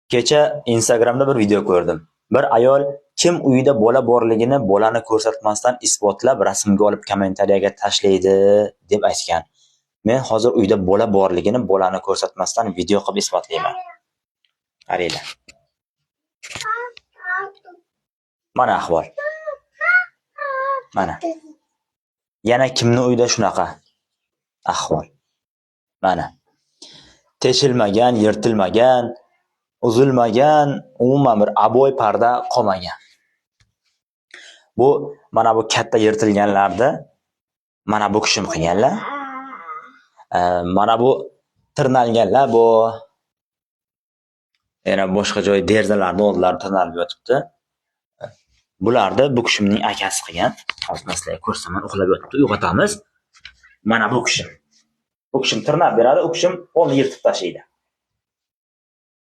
Kecha Instagramda bir video ko'rdim. Bir ayol kim uyida bola borligini bolani ko'rsatmasdan isbotlab rasmga olib kommentariyaga tashlaydi deb aytgan. Men hozir uyda bola borligini bolani ko'rsatmasdan video qilib isbotlayman. Qaranglar. Mana ahvol. Mana. Yana kimni uyda shunaqa ahvol. Mana. Teshilmagan, yirtilmagan, uzilmagan, umuman bir aboy parda qolmagan. Bu mana bu katta yirtilganlarda mana bu kishim qilganlar. Mana bu tirnalganlar, bu yana boshqa joy derazalarni oldilari tirnalib yotibdi. Bularni bu kishimning akasi qilgan. Hozir men sizlarga ko'rsataman, uxlab yotibdi, uyg'otamiz. Mana bu kishim. Bu kishim tirnab beradi, u kishim polni yirtib tashlaydi.